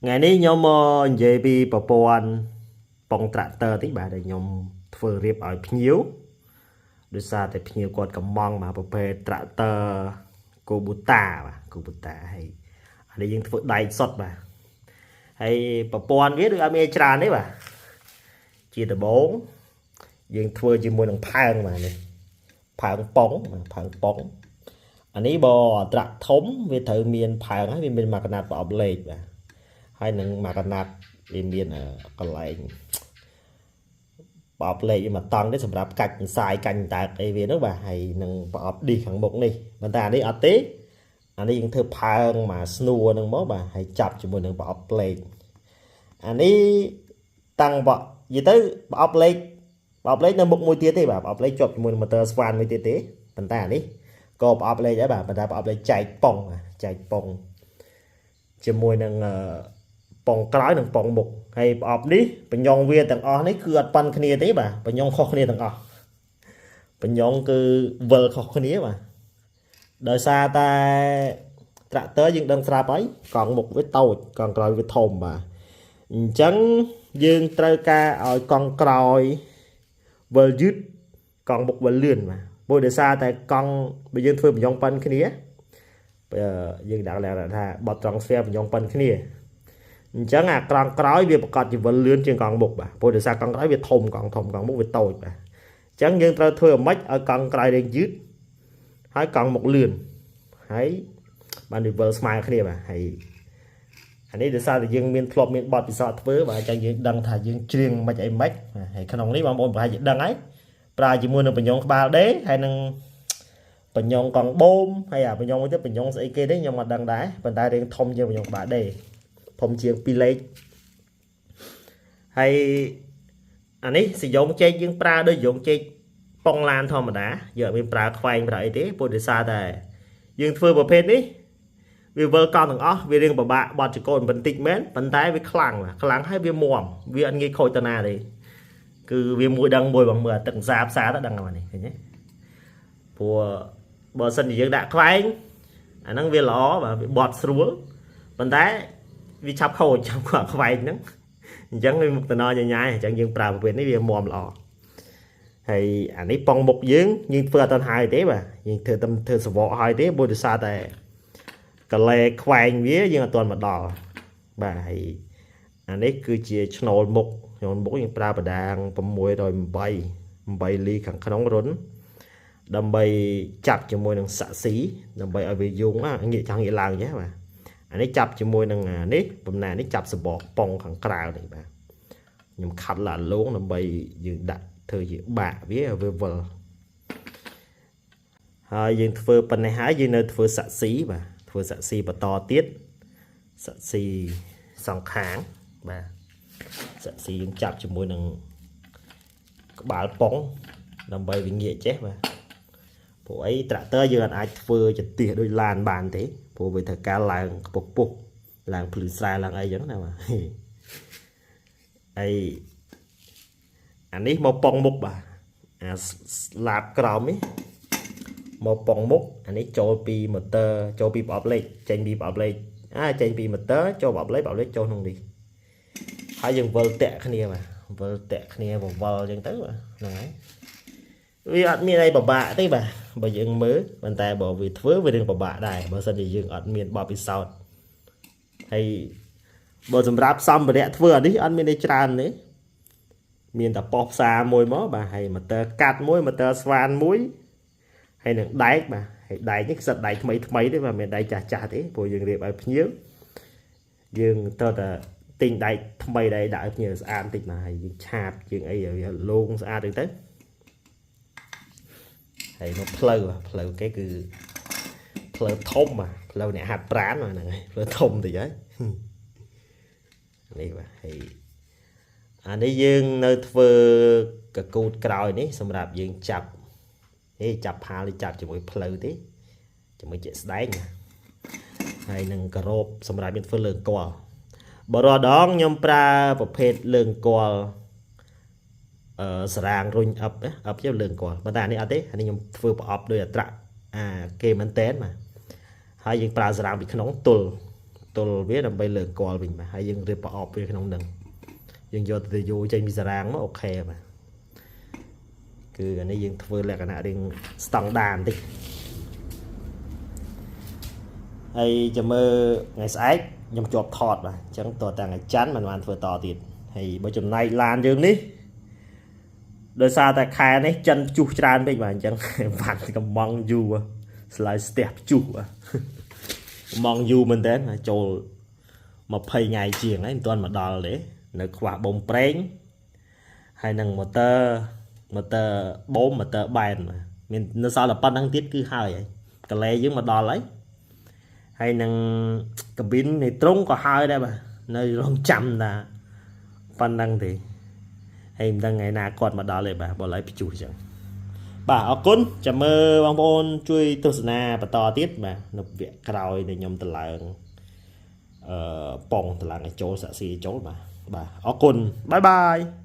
ថ្ងៃនេះខ្ញុំមកនិយាយពីប្រព័ន្ធប៉ុងត្រាក់ទ័រតិចបាទដែលខ្ញុំធ្វើរៀបឲ្យភ្ញៀវដោយសារតែភ្ញៀវគាត់កំងបាទប្រភេទត្រាក់ទ័រកូបូតាបាទកូបូតាហើយអានេះយើងធ្វើដែកសុតបាទហើយប្រព័ន្ធវាដូចអត់មានច្រើនទេបាទជាដំបូងយើងធ្វើជាមួយនឹងផើងបាទនេះផើងប៉ុងបាទផើងប៉ុងអានេះបើត្រាក់ធំវាត្រូវមានផើងហើយវាមានមួយកណាត់ប្រអប់លេខបាទ ហើយនឹងមួយកណាត់វាមានកន្លែងប្រអប់លេខវាមកតង់ទេសម្រាប់កាច់សាយកាច់តើកអីវានោះបាទហើយនឹងប្រអប់ឌីសខាងមុខនេះប៉ុន្តែអានេះអត់ទេអានេះយើងធ្វើផើងមកស្នួរនឹងមកបាទហើយចាប់ជាមួយនឹងប្រអប់លេខអានេះតាំងបនិយាយទៅប្រអប់លេខប្រអប់លេខនៅមុខមួយទៀតទេបាទប្រអប់លេខជាប់ជាមួយនឹង motor ស្វានមួយទៀតទេប៉ុន្តែអានេះក៏ប្រអប់លេខដែរបាទប៉ុន្តែប្រអប់លេខចែកប៉ុងបាទចែកប៉ុងជាមួយនឹងអឺ ប៉ុងក្រោយនិងប៉ុងមុខហើយប្រអប់នេះបញ្ញងវាទាំងអស់នេះគឺអត់ប៉ាន់គ្នាទេបាទបញ្ញងខុសគ្នាទាំងអស់បញ្ញងគឺវិលខុសគ្នាបាទដោយសារតែត្រាក់ទ័រយើងដឹងស្រាប់ហើយកង់មុខវាតូចកង់ក្រោយវាធំបាទអញ្ចឹងយើងត្រូវការឲ្យកង់ក្រោយវិលយឺតកង់មុខវិលលឿនបាទព្រោះដោយសារតែកង់បើយើងធ្វើបញ្ញងប៉ិនគ្នាយើងដាក់លក្ខណៈថាបត់ត្រង់ស្វែបញ្ញងប៉ិនគ្នា អញ្ចឹងអាក្រង់ក្រោយវាប្រកាសជាវិលលឿនជាងកង់មុខបាទព្រោះដោយសារកង់ក្រោយវាធំកង់ធំកង់មុខវាតូចបាទអញ្ចឹងយើងត្រូវធ្វើឲ្យម៉េចឲ្យកង់ក្រោយរៀងយឺតហើយកង់មុខលឿនហើយបានវាវិលស្មើគ្នាបាទហើយអានេះដោយសារតែយើងមានធ្លាប់មានបទពិសោធន៍ធ្វើបាទអញ្ចឹងយើងដឹងថាយើងច្រៀងមិនអីមិនបាទហើយក្នុងនេះបងប្អូនប្រហែលជាដឹងហើយប្រើជាមួយនឹងបញ្ញងក្បាលដេហើយនឹងបញ្ញងកង់បូមហើយអាបញ្ញងមួយទៀតបញ្ញងស្អីគេទេខ្ញុំអត់ដឹងដែរប៉ុន្តែរៀងធំជាងបញ្ញងក្បាលដេធំជាង2លេខហើយអានេះសយងចេកយើងប្រើដូចសយងចេកប៉ុងឡានធម្មតាយើងអត់មានប្រើខ្វែងប្រើអីទេព្រោះដោយសារតែយើងធ្វើប្រភេទនេះវាវិលកង់ទាំងអស់វារៀងពិបាកបត់ចកូនបន្តិចមែនប៉ុន្តែវាខ្លាំងបាទខ្លាំងហើយវាមាំវាអត់ងាយខូចតាណាទេគឺវាមួយដឹងមួយបងមើលអាទឹកសាផ្សារទៅដឹងហ្នឹងនេះឃើញទេព្រោះបើសិនជាយើងដាក់ខ្វែងអាហ្នឹងវាល្អបាទវាបត់ស្រួលប៉ុន្តែ វាឆាប់ខូចឆាប់គាត់ខ្វែងហ្នឹងអញ្ចឹងវាមុខតំណញញ៉ាយអញ្ចឹងយើងប្រើប្រភេទនេះវាមាំល្អហើយអានេះប៉ុងមុខយើងយើងធ្វើអត់ទាន់ហើយទេបាទយើងធ្វើតែធ្វើសវកហើយទេព្រោះដោយសារតែកលែខ្វែងវាយើងអត់ទាន់មកដល់បាទហើយអានេះគឺជាឆ្នូលមុខឆ្នូលមុខយើងប្រើបដាង608 8លីខាងក្នុងរុនដើម្បីចាប់ជាមួយនឹងសាក់ស៊ីដើម្បីឲ្យវាយងងាកចង់ងាកឡើងចេះបាទ អានេះចាប់ជាមួយនឹងអានេះបំណានេះចាប់សបកប៉ុងខាងក្រៅនេះបាទខ្ញុំខាត់ឡាលងដើម្បីយើងដាក់ធ្វើជាបាក់វាវាវិលហើយយើងធ្វើប៉ុណ្ណេះហើយយើងនៅធ្វើសាក់ស៊ីបាទធ្វើសាក់ស៊ីបន្តទៀតសាក់ស៊ីសងខាងបាទសាក់ស៊ីយើងចាប់ជាមួយនឹងក្បាលប៉ុងដើម្បីវាងាកចេះបាទព្រោះអីត្រាក់ទ័រយើងអាចធ្វើចន្ទះដូចឡានបានទេព្រោះវាត្រូវការឡើងខ្ពស់ខ្ពស់ឡើងភ្លឺស្រែឡើងអីចឹងណាបាទហើយអានេះមកប៉ុងមុខបាទអាស្លាបក្រោមនេះមកប៉ុងមុខអានេះចូលពីម៉ូទ័រចូលពីប្រអប់លេខចេញពីប្រអប់លេខអាចេញពីម៉ូទ័រចូលប្រអប់លេខប្រអប់លេខចូលក្នុងនេះហើយយើងវិលតាក់គ្នាបាទវិលតាក់គ្នាវវល់ចឹងទៅបាទហ្នឹងហើយវាអត់មានអីពិបាកទេបាទបើយើងមើលប៉ុន្តែបើវាធ្វើវារឿងពិបាកដែរបើសិនជាយើងអត់មានបទពិសោធន៍ហើយបើសម្រាប់សម្ភារៈធ្វើអានេះអត់មានអីច្រើនទេមានតែប៉ុស្តិ៍ផ្សារមួយមកបាទហើយម៉ូទ័រកាត់មួយម៉ូទ័រស្វានមួយហើយនឹងដែកបាទហើយដែកនេះគឺសិតដែកថ្មីថ្មីទេបាទមិនមែនដែកចាស់ចាស់ទេព្រោះយើងរៀបឲ្យភ្ញៀវយើងត្រូវតែទិញដែកថ្មីដែរដាក់ឲ្យភ្ញៀវស្អាតបន្តិចបាទហើយយើងឆាបយើងអីឲ្យវាលងស្អាតហ្នឹងទៅហើយមកផ្លូវផ្លូវគេគឺផ្លូវធំបាទផ្លូវអ្នកហាត់ប្រានបាទហ្នឹងហើយផ្លូវធំតិចហើយនេះបាទហើយអានេះយើងនៅធ្វើកកូតក្រោយនេះសម្រាប់យើងចាប់ហេចាប់ផាលចាប់ជាមួយផ្លូវទេជាមួយជាក់ស្ដែងហើយនឹងការ៉ូបសម្រាប់យើងធ្វើលើកលបើរដងខ្ញុំប្រើប្រភេទលើកលអឺសរាងរុញអឹបអឹបជាលើកលប៉ុន្តែអានេះអត់ទេអានេះខ្ញុំធ្វើប្រអប់ដោយអត្រាអាគេមែនតែនបាទហើយយើងប្រើសរាងពីក្នុងទល់ ទល់វាដើម្បីលើកកលវិញបាទហើយយើងរៀបប្រអប់វាក្នុងនឹងយើងយកទៅយោចេញពីសារ៉ាងមក OK បាទគឺអានេះយើងធ្វើលក្ខណៈរៀងស្តង់ដារបន្តិចហើយចាំមើលថ្ងៃស្អែកខ្ញុំជាប់ថតបាទអញ្ចឹងតើតាថ្ងៃច័ន្ទមិនបានធ្វើតទៀតហើយបើចំណែកឡានយើងនេះដោយសារតែខែនេះចិនព្យុះច្រើនពេកបាទអញ្ចឹង វ៉ាន់កំងយូរស្លាយស្ទះព្យុះបាទកំងយូរមែនតើចូល20ថ្ងៃជាងហើយមិនទាន់មកដល់ទេនៅខ្វះបូមប្រេងហើយនឹងម៉ូទ័រម៉ូទ័របូមម៉ូទ័របែនបាទមាននៅសល់តែប៉ុណ្្នឹងទៀតគឺហើយហើយកលែយើងមកដល់ហើយហើយនឹងកាប៊ីននៃត្រង់ក៏ហើយដែរបាទនៅរងចាំតាប៉ុណ្្នឹងទេហើយមិនដឹងថ្ងៃណាគាត់មកដល់ទេបាទបើឡើយព្យុះអញ្ចឹងបាទអរគុណចាំមើលបងប្អូនជួយទស្សនាបន្តទៀតបាទនៅវគ្គក្រោយដែលខ្ញុំតម្លើង អឺប៉ងតម្លើងឲ្យចូលសាក់ស៊ីចូលបាទបាទអរគុណ bye bye.